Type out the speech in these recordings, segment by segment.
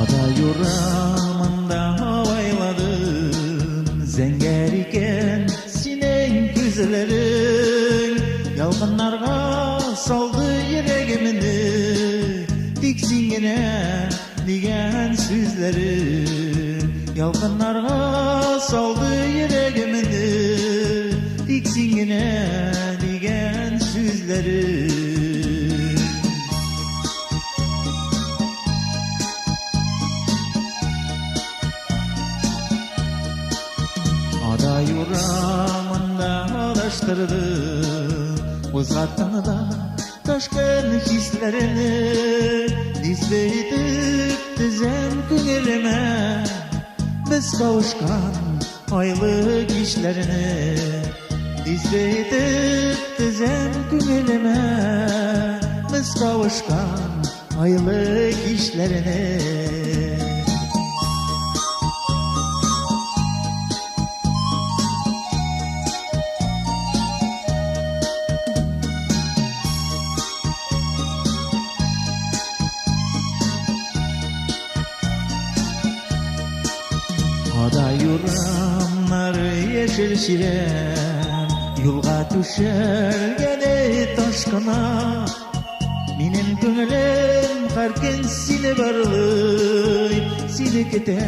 Адай урамында абайладым, зәңгәр икән синең күзләрең. Ялкыннарга салды йөрәгемне, тик син генә дигән сүзләрең. Ялкыннарга салды йөрәгемне, тик син генә дигән сүзләрең. Адай урамында адаштырдың, кузгаттың да ташкын хисләрне. Нисбе итеп тезәм күңелемә без кавышкан айлы кичләрне. Нисбе итеп тезәм күңелемә без кавышкан айлы кичләрне. Адай урамнары яшел чирәм, юлга түшәлгән таш кына. Минем күңелем һәр көн сине барлый, сине көтә,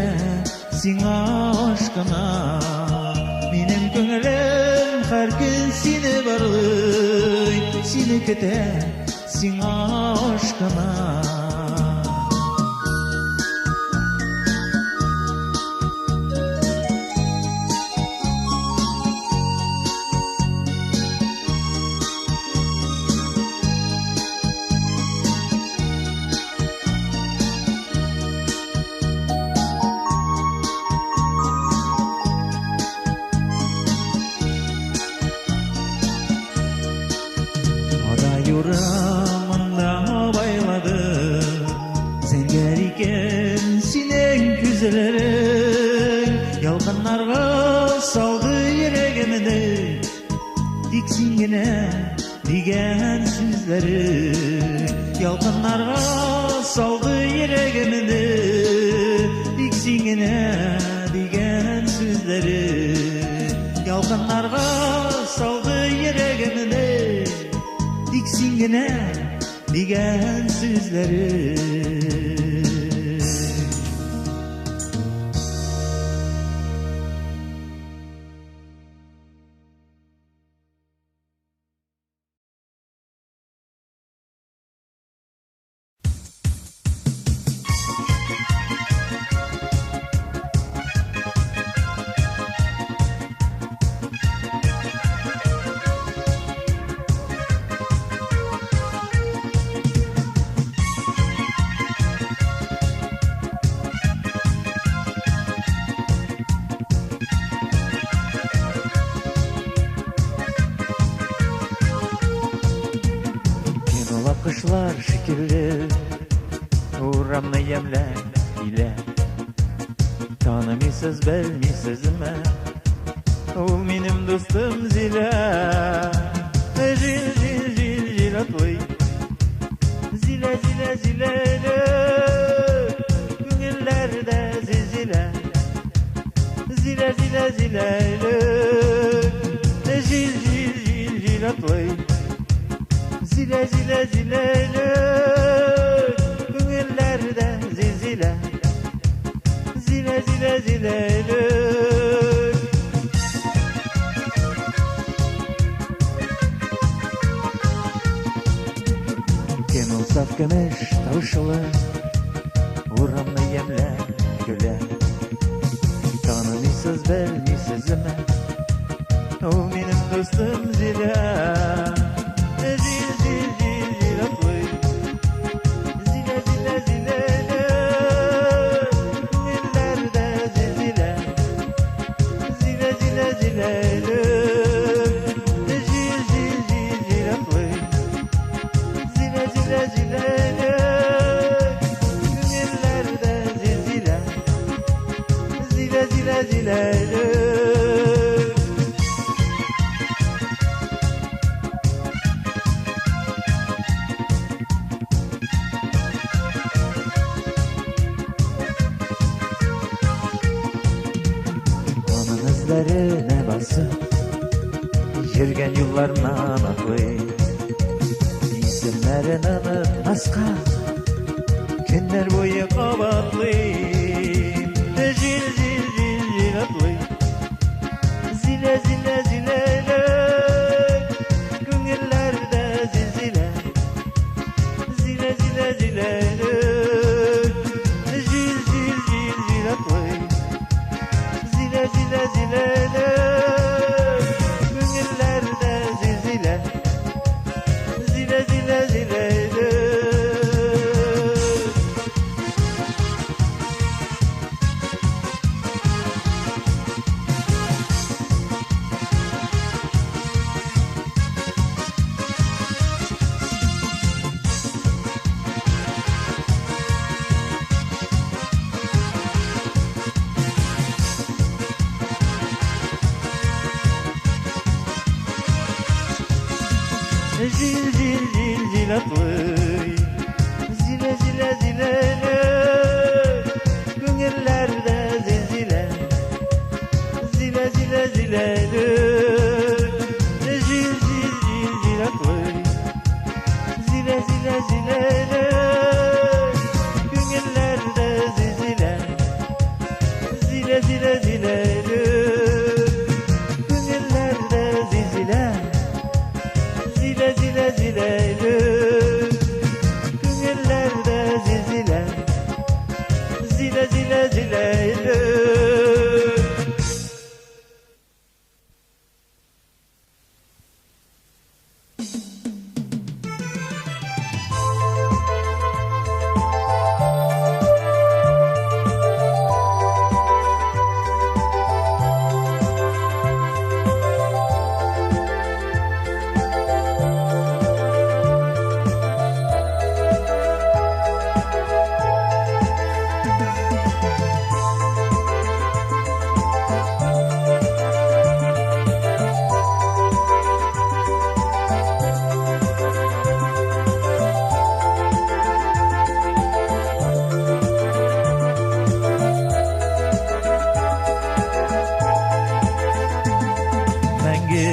сиңа ашкына. Минем күңелем һәр көн сине барлый, сине көтә, сиңа ашкына. Адай урамында абайладым, зәңгәр икән синең күзләрең. Ялкыннарга салды йөрәгемне, тик син генә дигән сүзләрең. Ялкыннарга салды йөрәгемне, тик син генә дигән сүзләрең. Ялкыннарга салды йөрәгемне, тик син генә дигән сүзләрең. Кинолап кышлар шикелле урамны ямьләп килә. Танымыйсыз, белмисезме? Ул минем дустым Зилә. Җил, җил, җил, җил атлый. Зилә, зилә, зилә, күңелләрдә зилзилә. Зилә, зилә, зилә, җил, җил, җил, җил атлый. Зилә, зилә, зилә, күңелләрдә зилзилә. Зилә, зилә, зилә. Кем ул саф көмеш тавышлы, урамны ямьләп көлә? Танымыйсыз, белмисезме? Ул минем дустым Зилә. Җил, җил, җил, җил атлый. Зилә, зилә, зилә, күңелләрдә зилзилә. Зилә, зилә, зилә, җил, җил, җил, җил атлый. Зилә, зилә, зилә, күңелләрдә зилзилә. Зилә, зилә, зилә. Эзләренә басып, йөргән юлларыннан атлый. Исемнәрен онытмаска, көннәр буе кабатлый. Җил, җил, җил, җил атлый. Зилә, зилә, зилә, күңелләрдә зилзилә. Зилә, зилә, зилә, җил, җил, җил, җил атлый. Зилә, зилә, зилә, күңелләрдә зилзилә. Зилә, зилә, зилә. Җил, җил, җил, җил атлый. Зилә, зилә, зилә, күңелләрдә зилзилә. Зилә, зилә, зилә, җил, җил, җил, җил атлый. Зилә, зилә, зилә, күңелләрдә зилзилә. Зилә, зилә, зилә, күңелләрдә зилзилә. Zile zile zile күңелләрдә зилзилә. Zile zile zile. Мәңге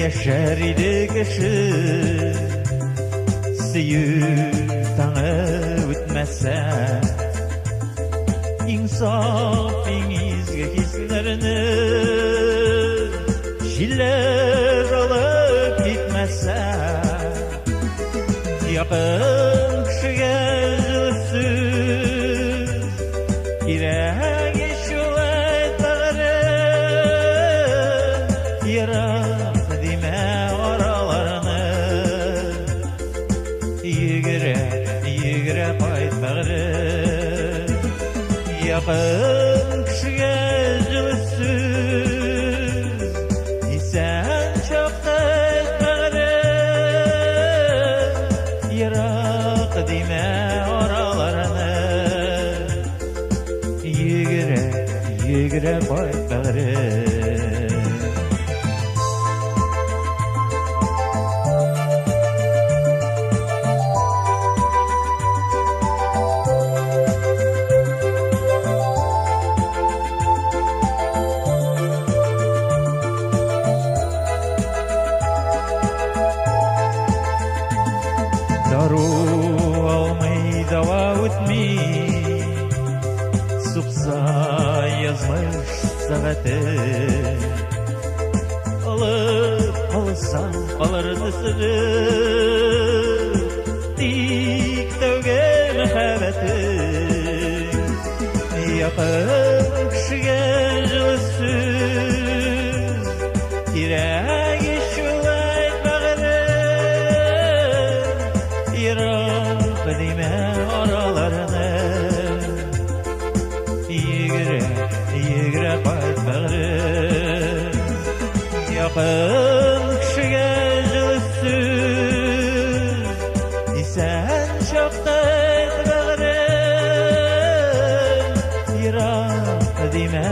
яшәр иде кеше, сөю таңы үтмәсә. Иң саф, иң изге хисләрне җилләр алып китмәсә. Якын кешегә җылы сүз кирәк ич ул, әйт, бәгырем. Ерак димә араларны, йөгерә, йөгерә кайт, бәгырем. Якын кешегә җылы сүз исән чакта әйт, бәгырем. Ерак димә араларны, йөгерә, йөгерә кайт, бәгырем. Дару алмый, дава үтми, сукса язмыш сәгате. Алып калсаң калыр төсле, тик тәүге мәхәббәтең. Якын кешегә җылы сүз кирәк ич ул, әйт, бәгырем. Ерак димә араларны, йөгерә, йөгерә кайт, бәгырем. Якын кешегә җылы сүз исән чакта әйт, бәгырем. Ерак димә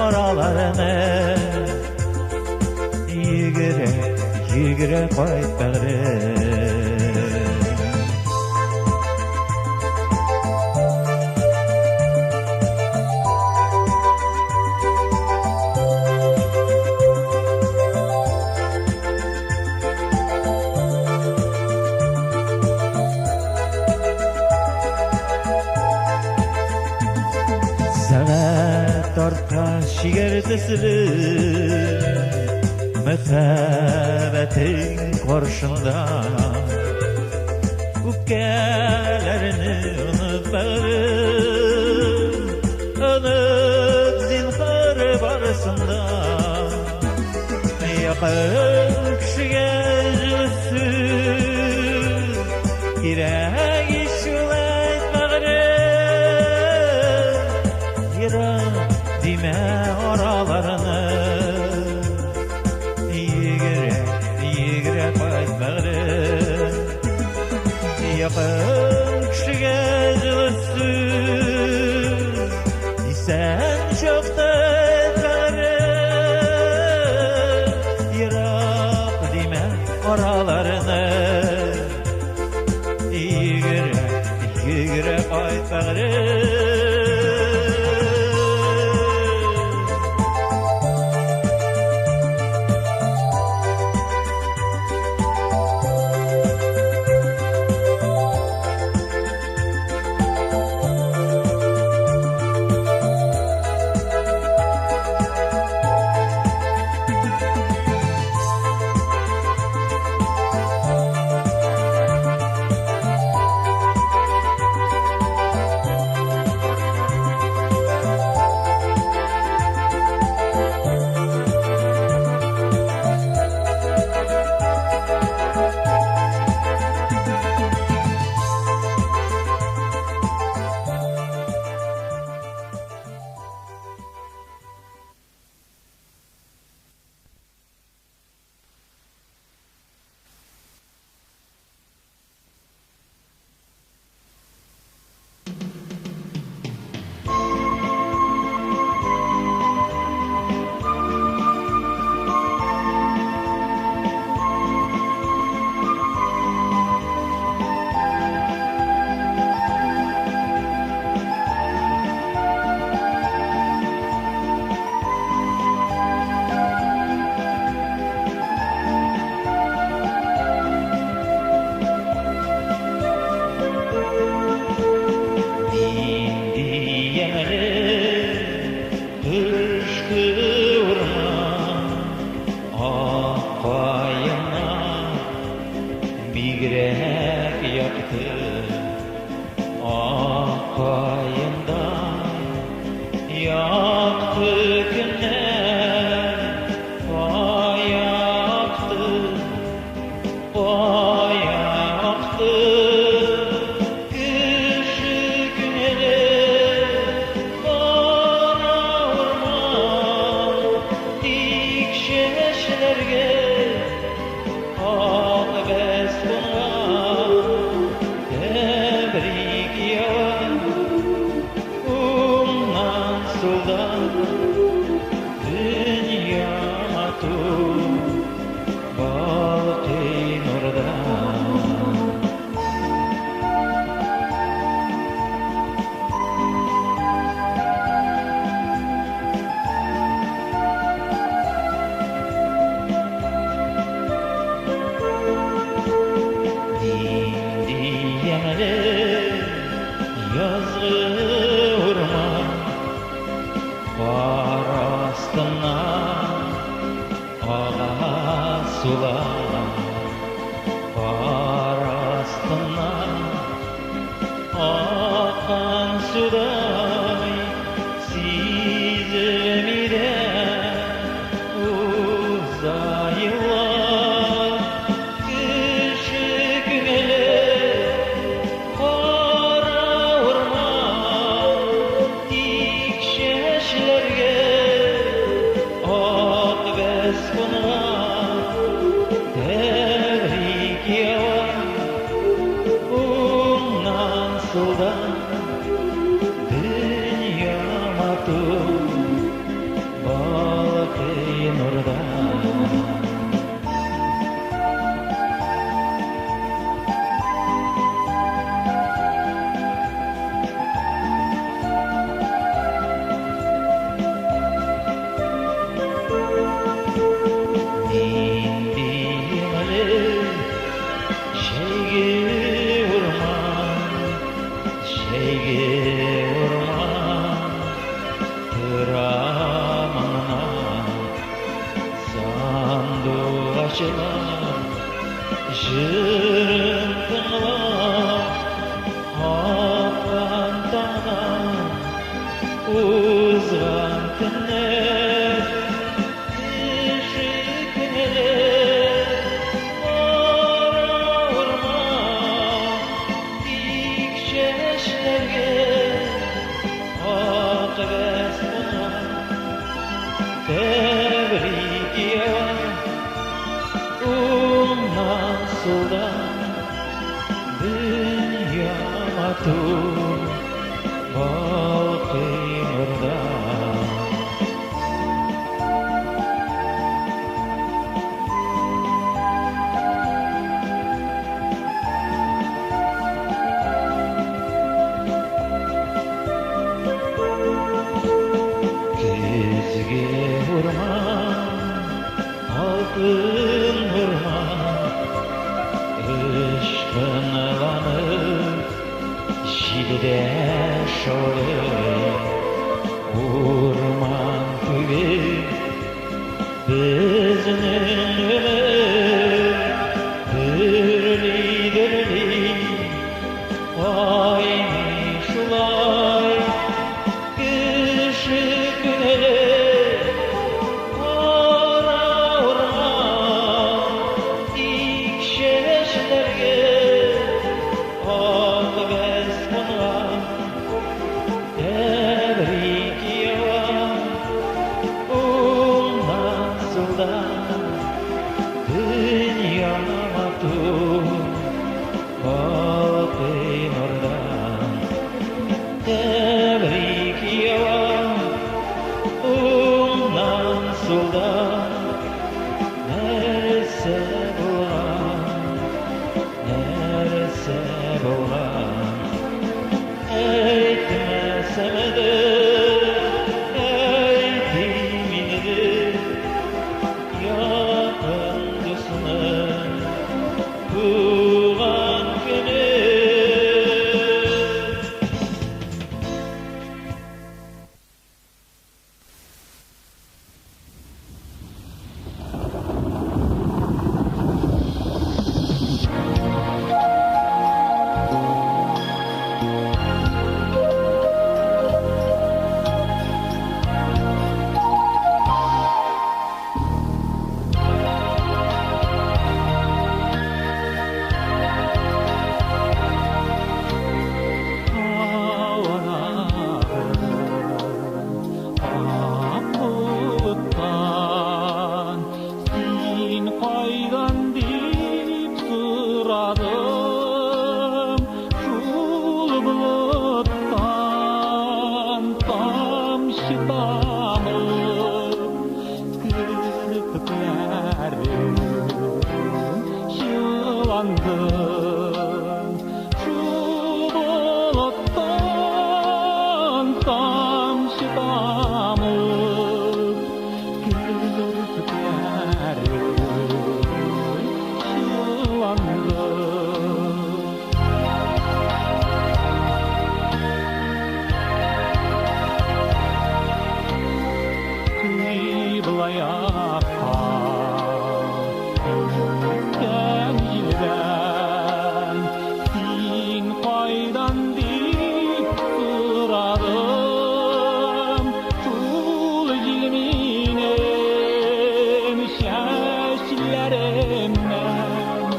араларны, йөгерә, йөгерә кайт, бәгырем. Сәгать артка чигәр төсле, мәхәббәтең каршында. Үпкәләрне оныт, бәгърем, оныт зинһар барысын да. Якын кешегә җылы сүз кирәк ич шул, әйт, бәгърем. Ерак димә араларны, йөгерә, йөгерә кайт, бәгърем. Якын кешегә җылы сүз исән чакта әйт, бәгърем. Ерак димә араларны, йөгерә, йөгерә кайт, бәгърем. Нинди ямьле кышкы урман, ак каеннар бигрәк якты, ак каендай якты көннәр кая акты, кая акты? Кеше күңеле кара урман, тик чәчләргә ак бәс кунган. Тәбрик ява уңнан, сулдан, дөнья матур балкый нурдан. Нинди ямьле язгы урман, кар астыннан ага сулар, кар астыннан аккан судай сизелми дә уза еллар. Кеше күңеле кара урман, тик чәчләргә ак бәс кунган. Тәбрик ява уңнан, сулдан, дөнья матур балкый нурдан. Нинди ямьле җәйге урман, җәйге урман. Тамчылар җырын тыңлап, аткан таңнан узган төннәр, кеше күңеле кара урман, тик чәчләргә ак бәс кунган. Тәбрик ява уңнан сулдан, дөнья матур балкый нурдан. Көзге урман, алтын урман, ычкынланып җилдә шаулый. Урман түгел безнең өмет, дөрли-дөрли айный шулай. Кеше күңеле кара урман, тик чәчләргә ак бәс кунган. Тәбрик ява уңнан сулдан, дөнья матур балкый нурдан. Тәбрик ява уңнан сулдан, нәрсә булган, нәрсә булган, әйтмәсәм дә әйтим инде, якын дусның туган көне. Ак болыттан син кайдан дип сорадым, шул болыттан тамчы тамып керфекләрем чыланды. Шул болыттан тамчы тамып керфекләрем чыланды. Кыйбла якка искән җилдән син кайдан дип сорадым, шул җил минем чәчләремнән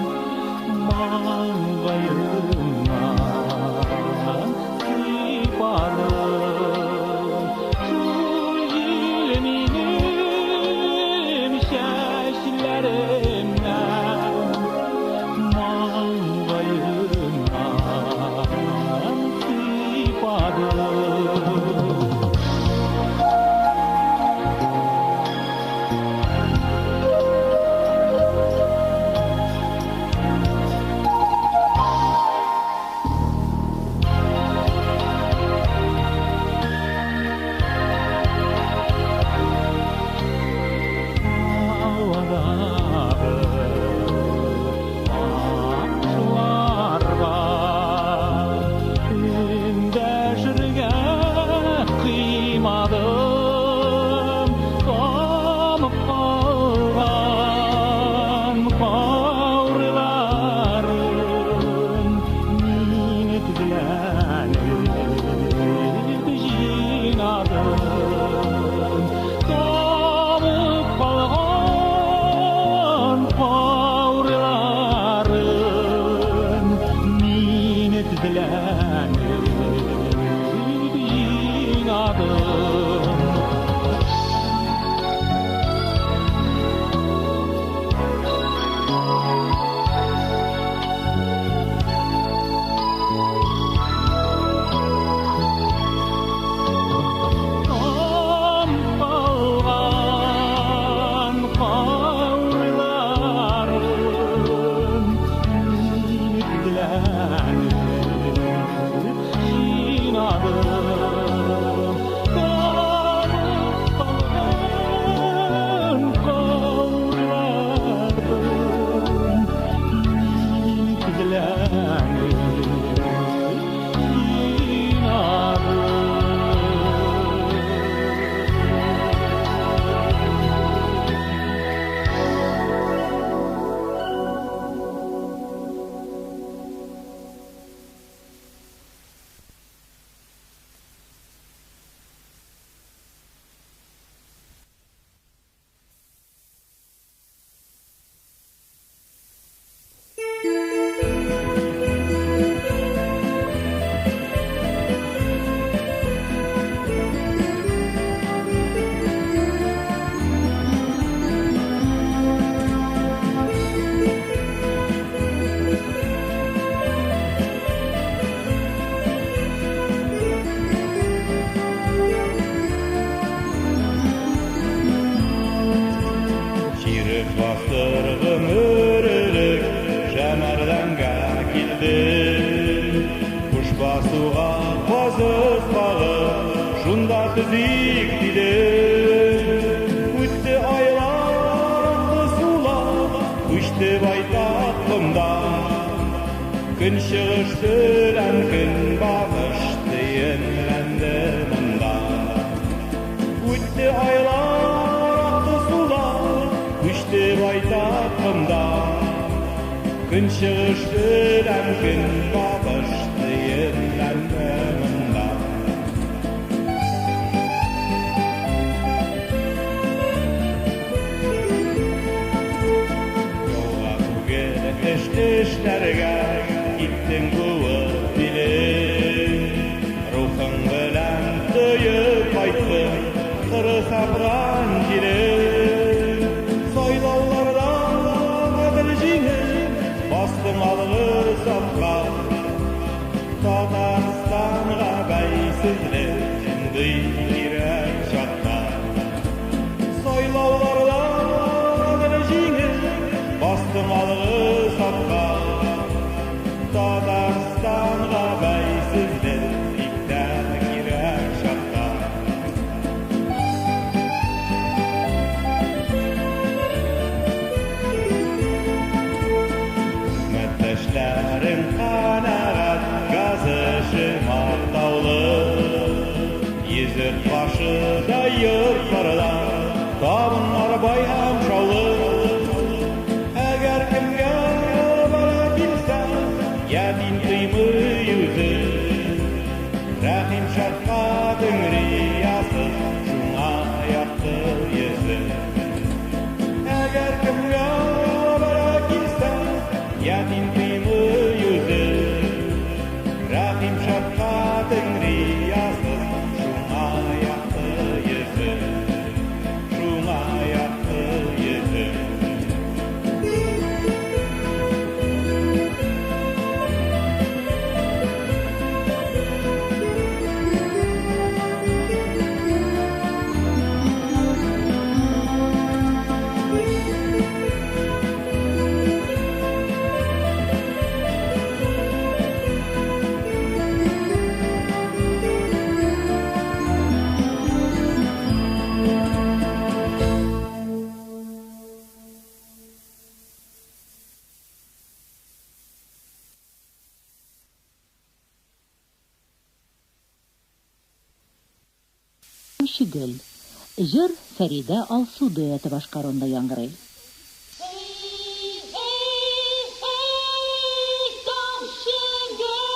маңгаемнан сыйпады. Шул җил минем чәчләремнән маңгаемнан сыйпады. Havadagы тамчыларга эндәшергә Көнчыгыш белән көнбатыш төенләнде монда. Үтте айлар, акты сулар, күчте байтак комда. Көнчыгыш белән көнбатыш төенләнде монда. Юлга түгел эш эшләргә киттең куып илем. Рухың белән тоеп кайттың кырыс Афган җирен. Сайлауларда гадел җиңеп бастың алгы сафка. Татарстанга бәйсезлек шундый кирәк чакта. Сайлауларда гадел җиңеп бастың алгы сафка. Татарстанга бәйсезлек бик тә кирәк чакта. Хезмәттәшләрең канәгать, газ эше мактаулы. Йөзек башы да йортларда табыннар бай һәм шаулы. Әгәр кемгә бара килсә, ятим тоймый үзе. Рәхим шәфкатең риясыз, шуңа якты йөзе. Әгәр кемгә бара килсә, ятим тоймый үзе. Рәхим шәфкатең риясыз, шуңа якты йөзе. Шуңа якты йөзе. Тамчы гөл. Җыр Фәридә Алсу дуэты башкаруында яңгырый. Эй, эй, эй, тамчы гөл!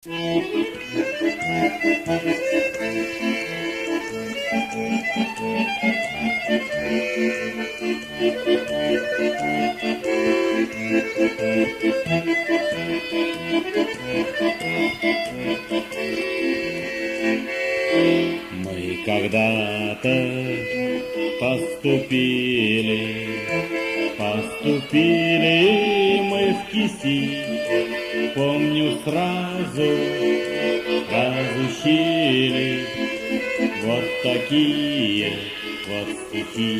Мы когда-то поступили, поступили мы в Киси. Помню, сразу разучили вот такие вот стихи.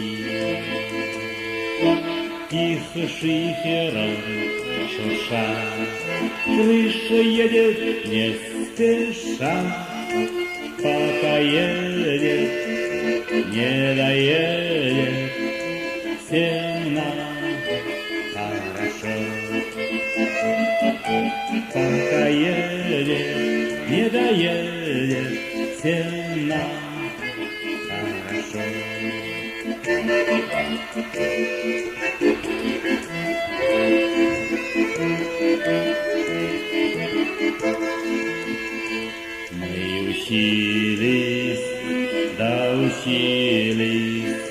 Тихо шифером шурша, крыша едет не спеша. Пока едет, не доедет, всем нам хорошо. Пока едет, не доедет, всем нам хорошо. Мы учились, да учились,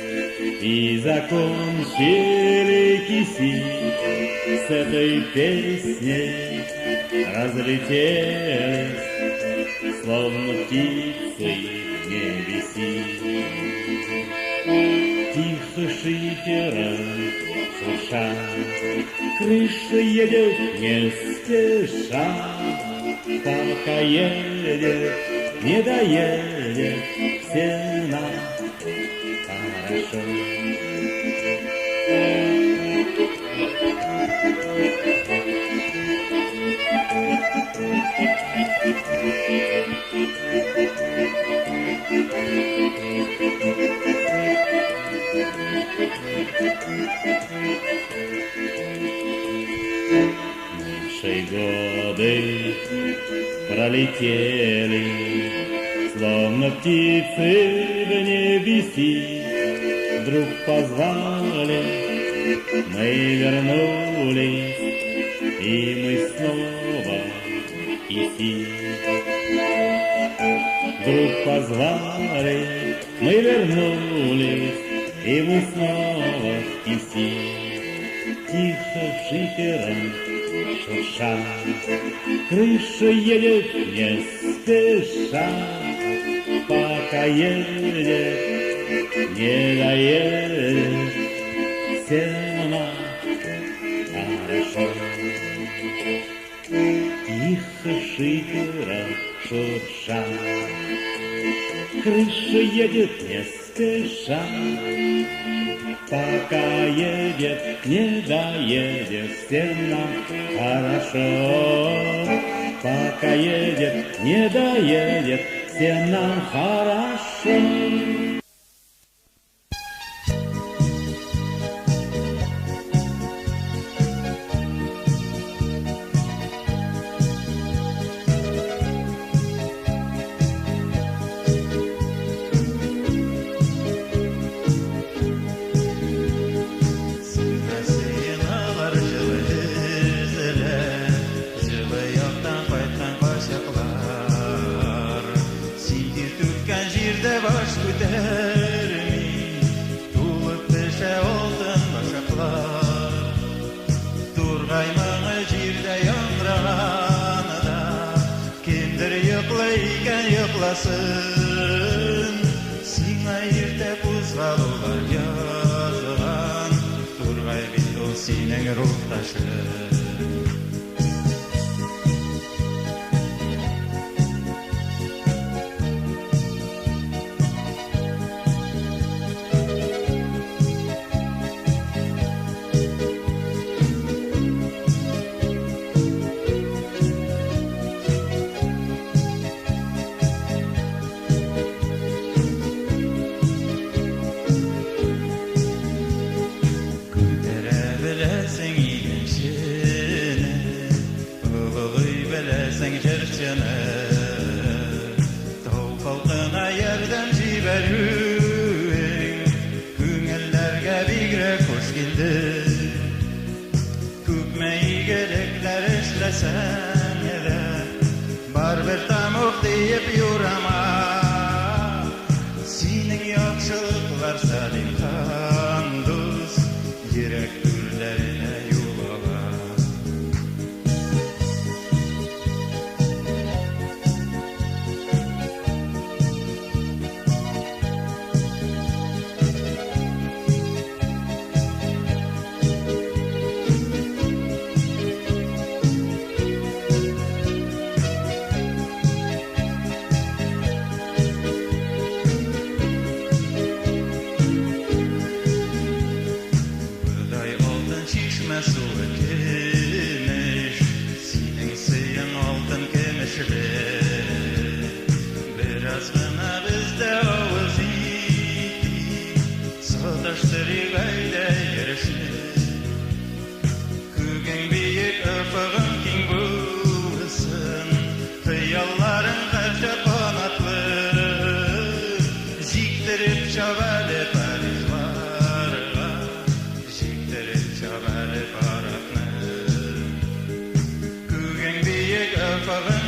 и закончили Киси. С этой песней разлетелись, словно птицы в небеси. Тихо шифером шурша, крыша едет не спеша. Пока едет, не доедет, всем нам хорошо. Наши годы пролетели, словно птицы в небеси. Вдруг позвали, мы вернулись, и мы снова в Киси. Вдруг позвали, мы вернулись, и мы снова в Киси. Тихо шифером шурша, крыша едет не спеша. Пока едет, не доедет, всем нам хорошо. Тихо шифером шурша, крыша едет не спеша. Пока едет, не доедет, всем нам хорошо. Пока едет, не доедет, всем нам хорошо. Сиңа иртә кузгалулар язган, Тургай бит ул синең рухташың. диеп юрама. Синең яхшылыклар, Сәлимхан дус, йөрәк түрләренә юл ала. Бодай алтын, чишмә суы көмеш, синең сыең алтын көмешле. Бераз гына бездә авыз итик, саташтырыйк әйдә йөрешне. Күгең биек, офыгың киң булсын, хыялларың һәрчак канатлы. Җиктереп чап әле Парижларга, җиктереп чап әле парадны. Күгең биек, офыгың